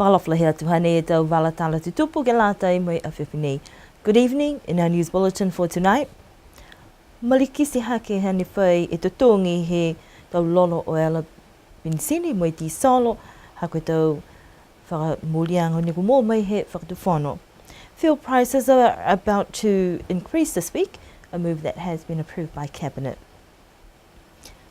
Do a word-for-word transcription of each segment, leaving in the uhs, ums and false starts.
Fakaalofa lahi atu, hanei e tau vala tala tutupu ke lata mo e afiafi nei. Good evening. In our news bulletin for tonight, malikiti hake hane fai e totogi he tau lolo oela penisini mo e tisolo, ha ko e tau fakamooliaga ne kua moua mai he Fakatufono. Fuel prices are about to increase this week, a move that has been approved by Cabinet.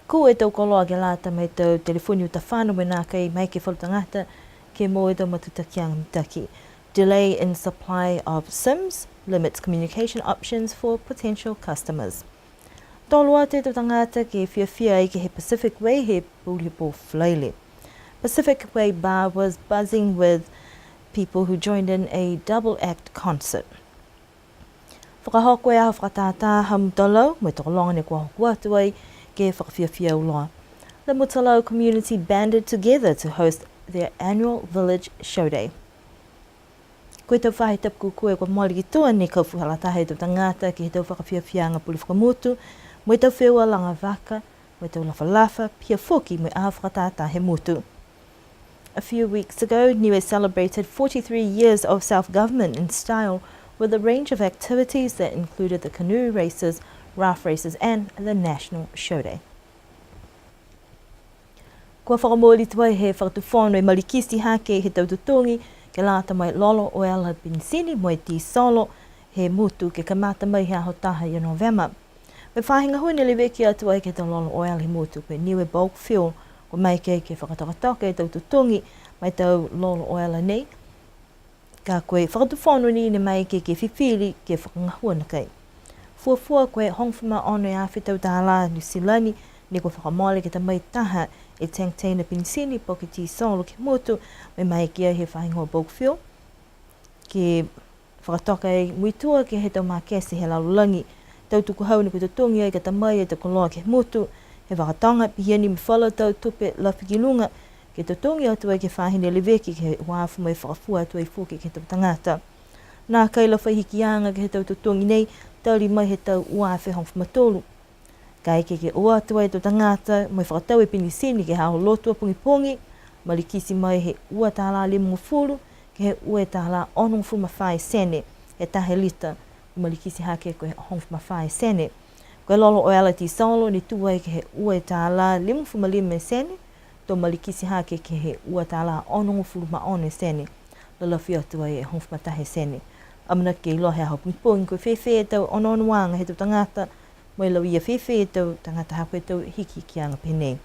Kū e tau koloa ke lata mo e tau telefoni uta fano mo e nākai maeke e falu tagata ke moua e tau matutakiaga mitaki. Delay in supply of SIMs limits communication options for potential customers. Tolu atu e tau tagata ke fiafia ai ke he Pacific Way he pouli pō Falaile. Pacific Way Bar was buzzing with people who joined in a double act concert. Fakahoko e aho fakatātā ha Mutalau, mo e tokologa ne kua hoko atu ai ke fakafiafia auloa. The Mutalau community banded together to host their annual village show day. Ko e tau faahi tapu kua mole ki tua ne kau fakalataha e tau tagata ke he tau fakafiafiaaga pule fakamotu, mo e tau feua laga vaka, mo e tau lafalafa, pihia foki mo e aho fakatātā he motu. A few weeks ago, Niue celebrated forty-three years of self-government in style with a range of activities that included the canoe races, raft races and the National Show Day. Kua fakamooli tuai he Fakatufono e malikiti hake he tau totogi ke lata mo e lolo oela penisini mo e tisolo he motu ke kamata mai he aho taha ia Novema. Mo e faahi gahua ne leveki atu ai ke he tau lolo oela he motu ko e Niue Bulk Fuel, kua maeke ke fakatokatoka e tau totogi ma e tau lolo oela nei. Ka ko e Fakatufono ni ne maeke ke fifili ke fakagahua nakai. Fuafua ko e hogofulu ma ono e afe tau tālā Niu Silani ne kua fakamole ke ta mai taha e tank teina penisini po ke tisolo ke he motu, mo e maeke ia he faahi gahua Bulk Fuel ke fakatoka e muitua ke he tau makete he lalolagi. Tau tukuhau ne kua totogi ai ke ta mai e tau koloa ke he motu, he vaka toga, pihia ni mo e falu tau tupe lafi ki luga, ke totogi atu ai ke he faahi ne leveki ke he uafu mo e fakafua atu ai foki ke he tau tagata. Nākai la fai hikiaga ke he tau totogi nei, tali mai he tau ua afe hogofulu ma tolu. Kaeke ke o atu ai e tau tagata mo e fakatau e penisini ke he aho Lotu a pogipogi, malikiti mai he ua tālā limagofulu ke he ua e tālā onogofulu ma fā e sene he taha e lita, malikiti hake ko e hogofulu ma fā e sene. Ko e lolo oela tisolo ne tū ai ke he ua e tālā limagofulu ma lima e sene, to malikiti hake ke he ua tālā onogofulu ma ono e sene, lalafi atu ai e hogofulu ma taha e sene. Amanaki ke iloa he aho pogipogi ko e fēfē e tau onoonoaga he tau tagata, mo e lauia fēfē e tau tagata ha ko e tau hikihikiaga pēnei.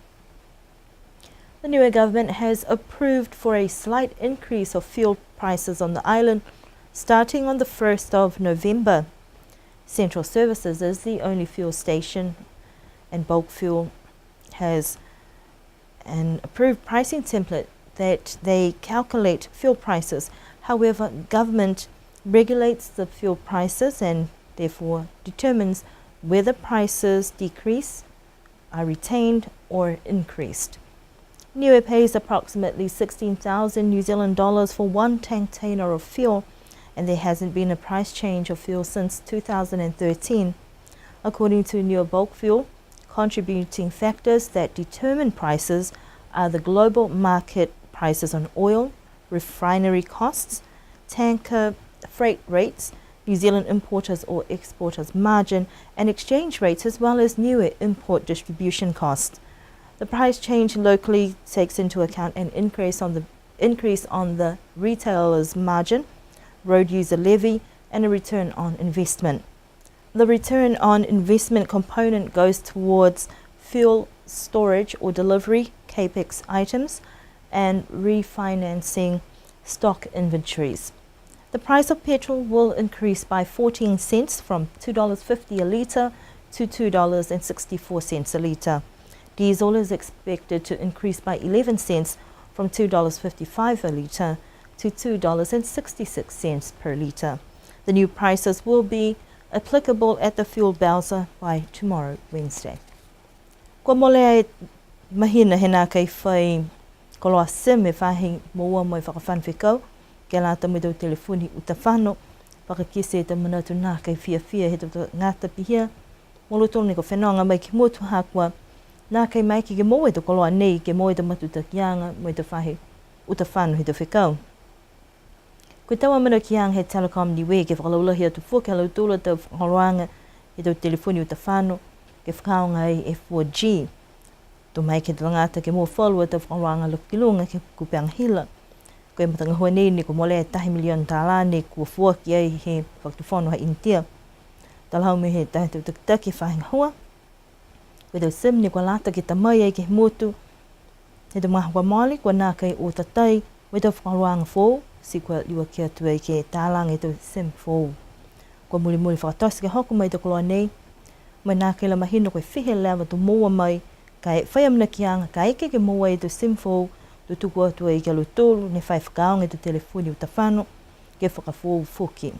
The Niue government has approved for a slight increase of fuel prices on the island, starting on the first of November. Central Services is the only fuel station, and Bulk Fuel has an approved pricing template that they calculate fuel prices. However, government regulates the fuel prices and therefore determines whether prices decrease, are retained or increased. Niue pays approximately sixteen thousand New Zealand dollars for one tank container of fuel, and there hasn't been a price change of fuel since two thousand and thirteen. According to Niue Bulk Fuel, contributing factors that determine prices are the global market prices on oil, refinery costs, tanker freight rates, New Zealand importers or exporters margin, and exchange rates, as well as Niue import distribution costs. The price change locally takes into account an increase on the, increase on the retailer's margin, road user levy, and a return on investment. The return on investment component goes towards fuel storage or delivery, capex items, and refinancing stock inventories. The price of petrol will increase by fourteen cents, from two dollars fifty a litre to two dollars and sixty-four cents a litre. Diesel is expected to increase by eleven cents, from two dollars fifty-five a litre to two dollars and sixty-six cents per litre. The new prices will be applicable at the fuel bowser by tomorrow, Wednesday. Kua molea e mahina he nākai fai koloa SIM e faahi moua mo e fakafano fekau, ke lata mo e tau telefoni uta fano. Fakakite e tau manatu nākai fiafia he tau tagata pihia, mo lautolu ne kua fenoga mai ke he motu ha kua nākai maeke ke moua e tau koloa nei, ke moua e tau matutakiaga mo e tau faahi uta fano he tau fekau. Ko e tau amanakiaga he Telecom Niue ke fakalaulahi atu foki ha lautolu a tau fakaholoaga he tau telefoni uta fano, ke fakaaoga ai e four G. To maeke he tagata ke moua falu a tau fakaholoaga laku ki luga ke kupeaga hila. Ko e matagahua nei ne kua molea e taha miliona tālā ne kua foaki ai he Fakatufono ha Initia. Talahau mai he taha tau takitaki he faahi gahua, ko e tau SIM ne kua lata ke ta mai ai ke he motu he tau magaaho kua mole, kua nākai o tatai mo e tau fakaholoaga foou, ti kua liuaki atu ai ke talaga e tau SIM foou. Kua mulimuli fakatote ke hoko mai e tau koloa nei, mo e nākai la mahino ko e fiha e leva to moua mai, ka e fai amanakiaga kaeke ke moua e tau SIM foou, to tuku atu ai ki a lautolu ne fai fakaaoga e tau telefoni uta fano, ke fakafoou foki.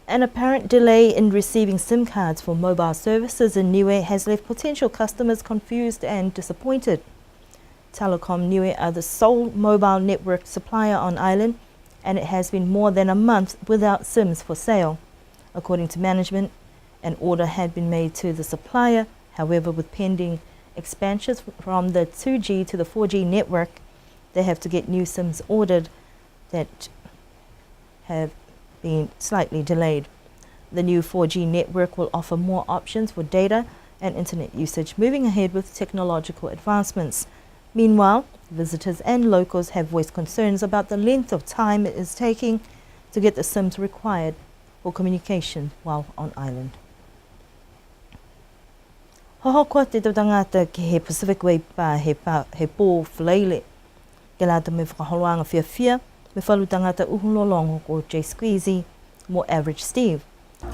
An apparent delay in receiving SIM cards for mobile services in Niue has left potential customers confused and disappointed. Telecom Niue are the sole mobile network supplier on island, and it has been more than a month without SIMs for sale. According to management, an order had been made to the supplier. However, with pending expansions from the two G to the four G network, they have to get new SIMs ordered that have been slightly delayed. The new four G network will offer more options for data and internet usage, moving ahead with technological advancements. Meanwhile, visitors and locals have voiced concerns about the length of time it is taking to get the SIMs required for communication while on island. Hohoko atu e tau tagata ke he Pacific Way Bar he pa-, he pō Falaile, ke lata mo e fakaholoaga fiafia mo e falu tagata uhu lologo ko Jay Squeezy mo Average Steve.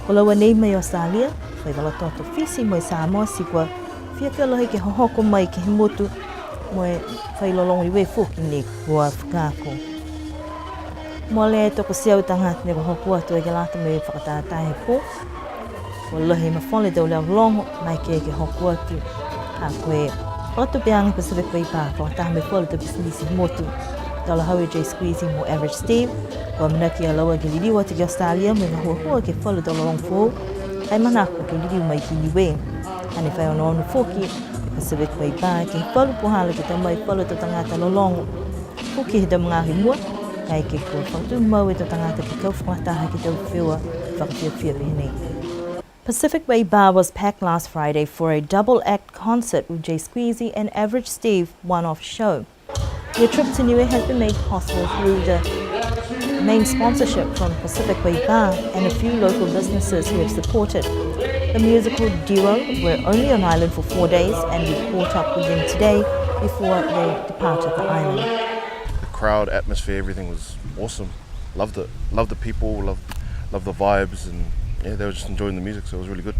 Ko laua nei mai Australia, fai vala toto Fisi mo e Samoa, ti kua fiafia lahi ke hohoko mai ke he motu mo e fai lologo Niue foki ne kua fakaako. Molea e tokoteau tagata ne kua hoko atu ai ke lata mo e fakatātā he pō. Kua lahi e mafola he tau leoleo logo, maeke ke hoko atu. Ha ko e fakatupeaga he Pacific Way Bar, fakataha mo e falu tau pisinisi he motu. Talahau e Jay Squeezy mo Average Steve, kua amanaki a laua ke liliu atu ki Australia mo e gahuahua ke he falu tau lologo foou, ka e manako ke liliu mai ki Niue. Hane fai onoono foki e Pacific Way Bar ke he falu puhala ke ta mai falu tau tagata lologo. Foki he tau magaaho i mua, kaeke kua fakatumau e tau tagata ke kau fakataha ke he tau feua fakafiafia pehē nei. Pacific Way Bar was packed last Friday for a double act concert with Jay Squeezy and Average Steve one-off show. Your trip to Niue has been made possible through the main sponsorship from Pacific Way Bar and a few local businesses who have supported. The musical duo were only on island for four days, and we caught up with them today before they departed the island. The crowd, atmosphere, everything was awesome. Loved it. Loved the people. Loved, loved the vibes, and yeah, they were just enjoying the music, so it was really good.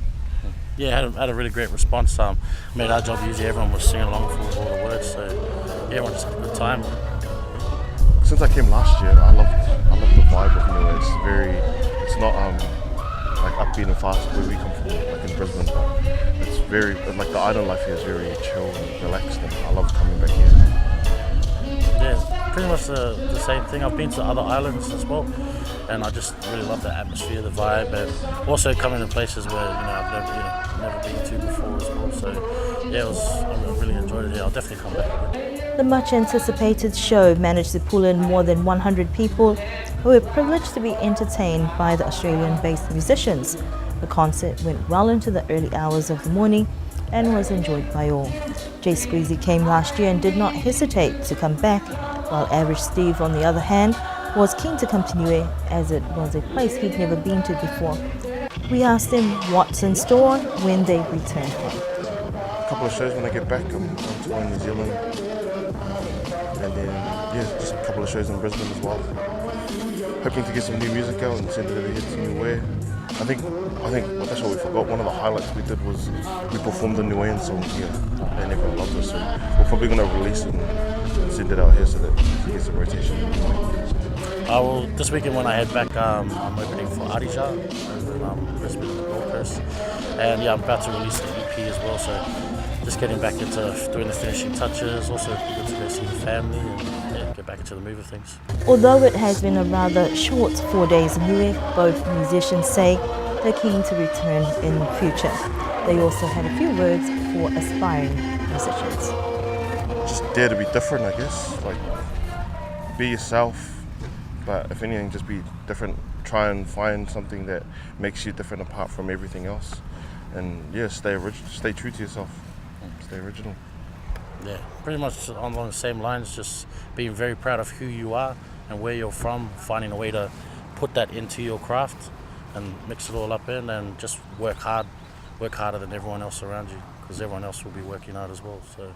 Yeah, had a, had a really great response. Um, made our job easy. Everyone was singing along for all the words, so yeah, everyone just had a good time. Since I came last year, I loved, I loved the vibe of Niue. It's very, it's not, um, like, upbeat and fast where we come from, like, in Brisbane. But it's very, like, the island life here is very chill and relaxed, and I love coming back here. Yeah, pretty much the, the same thing. I've been to other islands as well, and I just really love the atmosphere, the vibe, and also coming to places where, you know, I've never, you know, never been to before as well. So yeah, it was, I really enjoyed it here. I'll definitely come back. The much anticipated show managed to pull in more than one hundred people who were privileged to be entertained by the Australian-based musicians. The concert went well into the early hours of the morning and was enjoyed by all. Jay Squeezy came last year and did not hesitate to come back, while Average Steve, on the other hand, was keen to come to Niue, as it was a place he'd never been to before. We asked him what's in store when they return home. A couple of shows when I get back. I'm, I'm touring New Zealand. And then, yeah, just a couple of shows in Brisbane as well. Hoping to get some new music out and send it over here to Niue. I think, I think, well, that's what we forgot. One of the highlights we did was we performed the Niuean song here, and everyone loved it. So we're probably gonna release it and, and send it out here so that it gets some rotation. Uh, well, this weekend when I head back, um, I'm opening for Arija in, um, Brisbane, the Gold Coast. And yeah, I'm about to release the E P as well, so just getting back into doing the finishing touches. Also, good to go see the family and, yeah, get back into the move of things. Although it has been a rather short four days in Niue, both musicians say they're keen to return in the future. They also had a few words for aspiring musicians. Just dare to be different, I guess. Like, be yourself, But if anything, just be different. Try and find something that makes you different apart from everything else. And yeah, stay orig- stay true to yourself. Stay original. Yeah, pretty much along the same lines, just being very proud of who you are and where you're from, finding a way to put that into your craft and mix it all up in and just work hard, work harder than everyone else around you, because everyone else will be working hard as well. So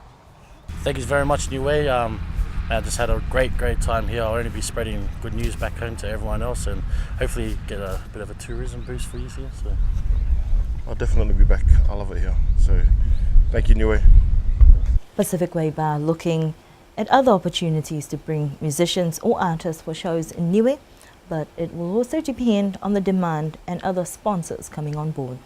thank you very much, Niue. Um, I just had a great, great time here. I'll only be spreading good news back home to everyone else and hopefully get a bit of a tourism boost for you here. So. I'll definitely be back. I love it here. So thank you, Niue. Pacific Wave are looking at other opportunities to bring musicians or artists for shows in Niue, but it will also depend on the demand and other sponsors coming on board.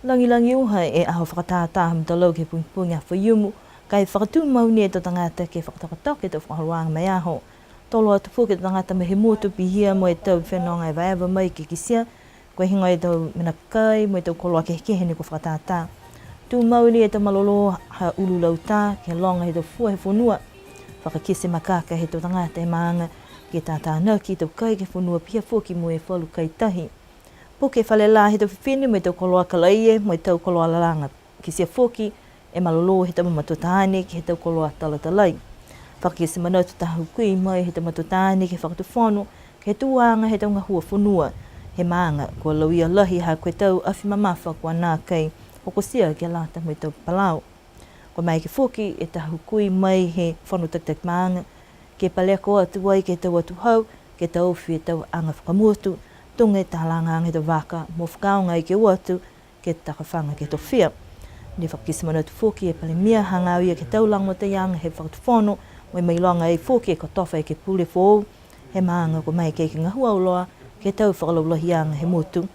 Lagilagi uha e aho fakatātā ha Mutalau ke he pogipogi Aho Faiumu, ka e fakatū mau ni e tau tagata ke fakatokatoka e tau fakaholoaga ma e aho. Tolo atu foki e tau tagata mai he motu pihia mo e tau fenoga evaeva mai ke kitia, ko e heigoa e tau mena kai mo e tau koloa kehekehe ne kua fakatātā. Tū mau ni e tau malolō ha Ulu Lautā ke he loga he tau fua he fonua. Fakakite makaka he tau tagata e maaga ke tātānaki e tau kai ke he fonua pihia foki mo e falu kai tahi. Puke fale lā he tau fifine mo e tau koloa kalaie mo e tau koloa lalaga. Kitia foki e malolō he tau mamatua taane ke he tau koloa talatalai. Fakakite manatu taha hukui mai he tau matua taane ke he fakatufono ke he tuaga he tau gahua fonua he maaga kua lauia lahi ha ko e tau afi mamafa kua nākai hokotia ke lata mo e tau palau. Kua maeke foki e taha hukui mai he fono takitaki maaga ke paleko atu ai ke he tau atuhau ke taofi e tau aga fakamotu, tuga e talagaaga he tau vaka mo fakaaoga ai ke o atu ke takafaga ke he tofia. Ne fakakite manatu foki e Palemia hagaao ia ke he tau lagomataiaga he fakatufono, mo e mailoga ai foki e kotofa e ekepule foou he maaga kua maeke ke gahua auloa ke he tau fakalaulahiaga he motu.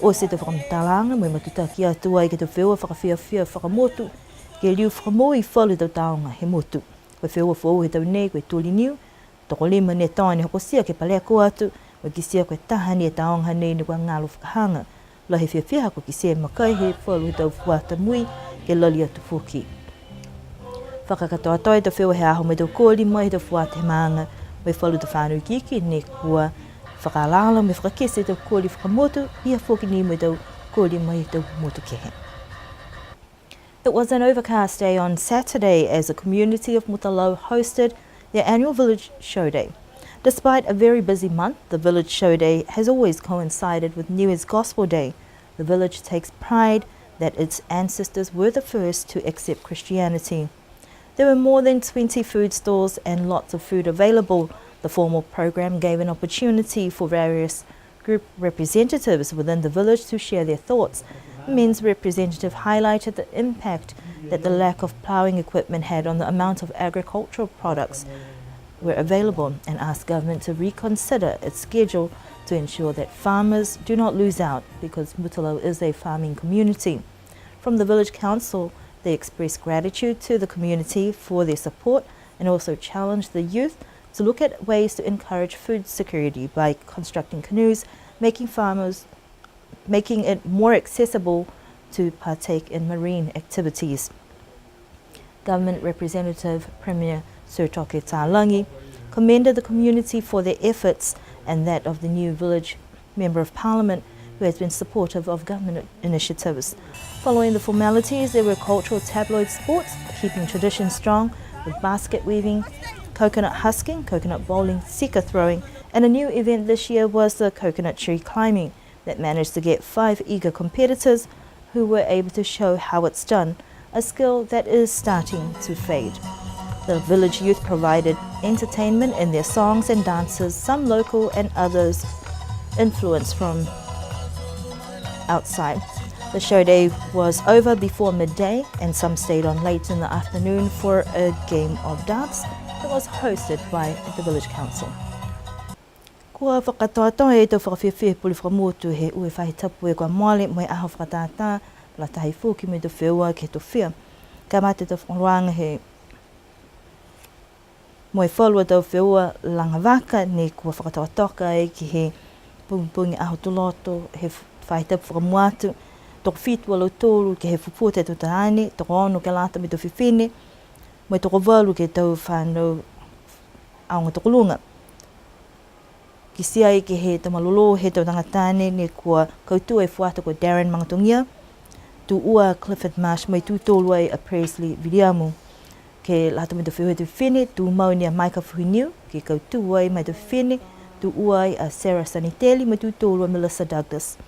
Oti e tau fakamatalaaga mo e matutaki atu ai ke he tau feua fakafiafia fakamotu ke liu fakamoui falu tau taoga he motu. Ko e feua foou he tau nei ko e tuli niu, tokolima ni e toa ne hokotia ke paleko atu, mo e kitia ko e taha ni e taoga nei ne kua galo fakahaga. Lahi e fiafia ha kua kitia e makai he falu he tau fuata mui ke lali atu foki. Fakakatoatoa e tau feua he aho mo e tau koli mai he tau fuata he maaga mo e falu tau fānau ikiiki ne kua fakaalaala mo e fakakite e tau koli fakamotu, pihia foki ni mo e tau koli mai he tau motu kehe. It was an overcast day on Saturday as the community of Mutalau hosted their annual village show day. Despite a very busy month, the village show day has always coincided with Niue's Gospel Day. The village takes pride that its ancestors were the first to accept Christianity. There were more than twenty food stalls and lots of food available. The formal program gave an opportunity for various group representatives within the village to share their thoughts. Men's representative highlighted the impact that the lack of ploughing equipment had on the amount of agricultural products were available and asked government to reconsider its schedule to ensure that farmers do not lose out, because Mutalau is a farming community. From the village council, they expressed gratitude to the community for their support and also challenged the youth to look at ways to encourage food security by constructing canoes, making farmers, making it more accessible to partake in marine activities. Government Representative Premier Sir Toke Talagi commended the community for their efforts and that of the new village Member of Parliament, who has been supportive of government initiatives. Following the formalities, there were cultural tabloid sports, keeping tradition strong, with basket weaving, coconut husking, coconut bowling, sika throwing, and a new event this year was the coconut tree climbing that managed to get five eager competitors who were able to show how it's done, a skill that is starting to fade. The village youth provided entertainment in their songs and dances, some local and others influenced from outside. The show day was over before midday, and some stayed on late in the afternoon for a game of darts that was hosted by the village council. Kua fakakatoatoa e tau fakafiafia he pule fakamotu he ua e faahi tapu kua mole mo e aho fakatātā, lata ai foki mo e tau feua ke he tofia. Kamata e tau fakaholoaga he mo e falu a tau feua laga vaka ne kua fakatokatoka ai ke he pogipogi Aho Tuloto he faahi tapu fakamua atu. Tokofitu a lautolu ke he fufuta he tau taane, tokoono ke lata mo e tau fifine, mo e tokovalu ke he tau fanau Aoga Tokoluga. Kitia ai ke he tau malolō he tau tagata ne, ne kua kautū e fuata ko Darren Magatogia, tū ua Clifford Marsh, mo e tū tolu ai a Presley Viliamu. Ke lata mo e tau feua he tau fifine, tumau ni a Micah Fuhiniu, ke kautū ai mo e tau fifine, tū ua ai a Sarah Saniteli, mo e tū tolu a Melissa Douglas.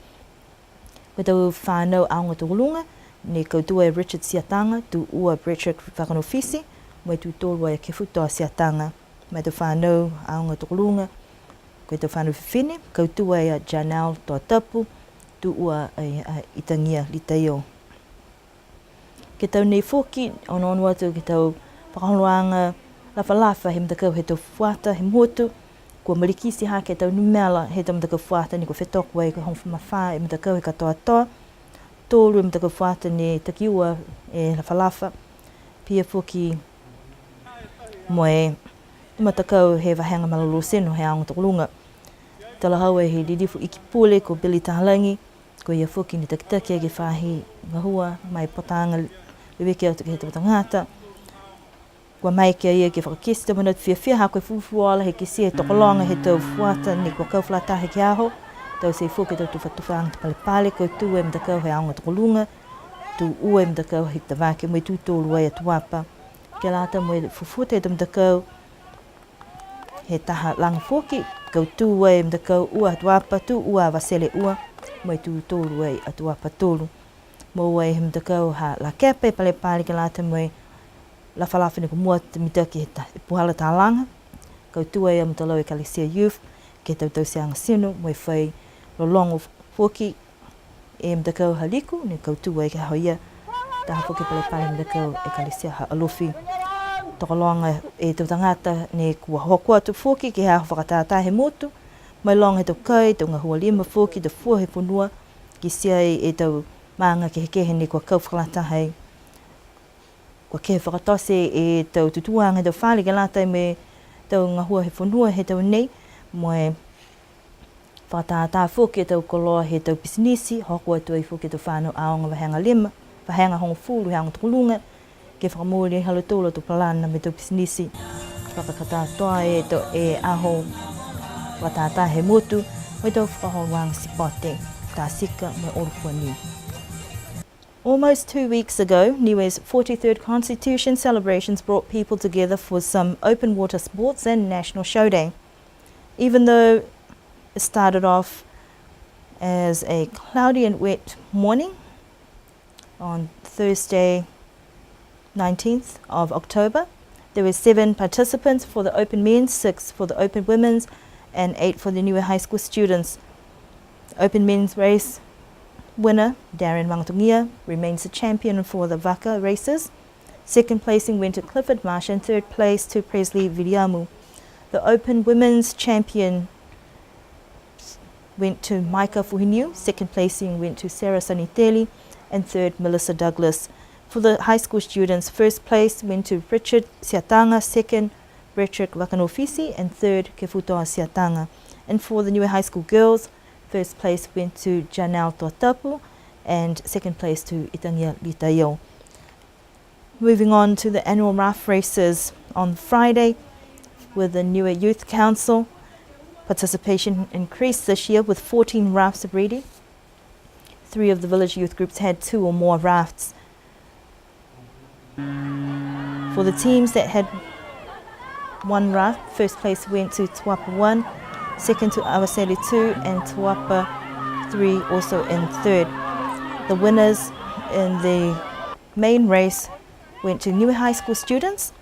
Ko e tau fānau Aoga Tokoluga, ne kautū ai Richard Siataga, tū ua Patrick Fakanofisi, mo e tū tolu ai a Kefutoa Siataga. Mo e tau fānau Aoga Tokoluga, ko e tau fānau fifine, kautū ai a Janelle Toatapu, tū ua ai a Itagia Litaio. Ke he tau nei foki, onoono atu ke he tau fakaholoaga lafalafa he matakau he tau fuata he motu, kua malikiti hake e tau numela he tau matakau fuata ne kua fetoko ai, ko e hogofulu ma fā e matakau he katoatoa, tolu e matakau fuata ne takiua e lafalafa, pihia foki mo e matakau he vahega malolō tino he Aoga Tokoluga. Talahau e he lilifu Ikipule ko Billy Talagi, ko ia foki ne takitaki ai ke he faahi gahua ma e Potaaga Leveki Atu ke he Tau Tagata. Kua maeke a ia ke fakakite e tau manatu fiafia ha ko e fulufuluola he kitia e tokologa he tau fuata ne kua kau fakalataha ke he aho. Taute foki e tau tufatufaaga palepale, kautū e matakau he Aoga Tokoluga, tū ua e matakau he Hikutavake, mo e tū tolu ai a Tuapa. Ke lata mo e fufuta he tau matakau he taha laga foki, kautū ai e matakau ua a Tuapa, tū ua a Vasele ua, mo e tū tolu ai a Tuapa tolu. Moua ai he matakau ha Lakepa e palepale ke lata mo e lafalafa ne kua mua mitaki he ta-, e puhala talaga. Kautū ai a Mutalau Ekalesia Youth ke he tau tauteaga tino mo e fai lologo foki e matakau ha Liku ne kautū ai ke he aho ia. Taha foki e palepale matakau Ekalesia ha Alofi. Tokologa e tau tagata ne kua hoko atu foki ke he aho fakatātā he motu. Mailoga he tau kai, tau gahua lima foki, tau fua he fonua, kitia ai e tau maaga kehekehe ne kua kau fakalataha ai. Kua kehe fakatote e tau tutūaga he tau fale ke lata mo e tau gahua he fonua he tau nei, mo e fakatātā foki e tau koloa he tau pisinisi, hoko atu ai foki e tau fānau aoga vahega lima, vahega hogofulu he Aoga Tokoluga, ke fakamooli ha lautolu a tau palana mo e tau pisinisi. Fakakatoatoa e tau, e aho fakatātā he motu, mo e tau fakaholoaga sipote, tā tika mo e olo fua ni. Almost two weeks ago, Niue's forty-third Constitution celebrations brought people together for some open water sports and National Show Day. Even though it started off as a cloudy and wet morning on Thursday, nineteenth of October, there were seven participants for the open men's, six for the open women's, and eight for the Niue High School students. Open men's race winner Darren Magatogia remains the champion for the Vaka races. Second placing went to Clifford Marsh and third place to Presley Viliamu. The open women's champion went to Micah Fuhiniu, second placing went to Sarah Saniteli, and third Melissa Douglas. For the high school students, first place went to Richard Siataga, second Patrick Vakanofisi, and third Kefutoa Siataga. And for the Niue High School girls, first place went to Janelle Toatapu, and second place to Itagia Litaio. Moving on to the annual raft races on Friday, with the Niue Youth Council, participation increased this year with fourteen rafts ready. Three of the village youth groups had two or more rafts. For the teams that had one raft, first place went to Tuapa one, second to Avatele two, and Tuapa three also in third. The winners in the main race went to Niue High School students,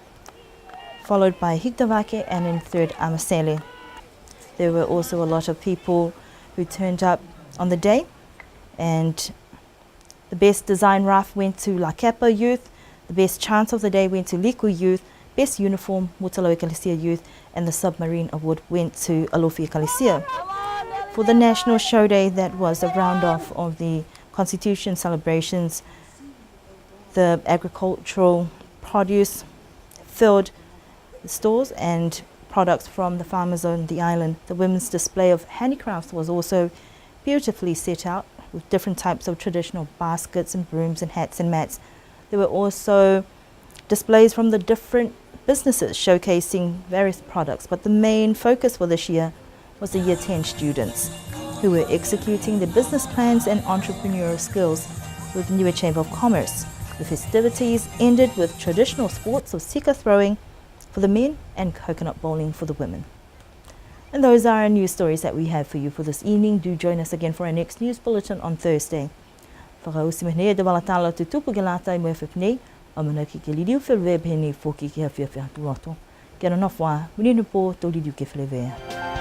followed by Hikutavake and in third Avatele. There were also a lot of people who turned up on the day, and the best design raft went to Lakepa Youth, the best chance of the day went to Liku Youth, best uniform, Mutalau Ekalesia Youth, and the submarine award went to Alofi Ekalesia. For the National Show Day, that was a round off of the Constitution celebrations. The agricultural produce filled the stores and products from the farmers on the island. The women's display of handicrafts was also beautifully set out with different types of traditional baskets and brooms and hats and mats. There were also displays from the different businesses showcasing various products, but the main focus for this year was the Year ten students, who were executing their business plans and entrepreneurial skills with the Niue Chamber of Commerce. The festivities ended with traditional sports of sika throwing for the men and coconut bowling for the women. And those are our news stories that we have for you for this evening. Do join us again for our next news bulletin on Thursday. Fakaoti mai nei e tau vala tala tutupu ke lata mo e afiafi nei, amanaki ke liliu feleveia pehē nei foki ke he afiafi Aho Tuloto. Kia nonofo ā, monuina e pō, to liliu ke feleveia.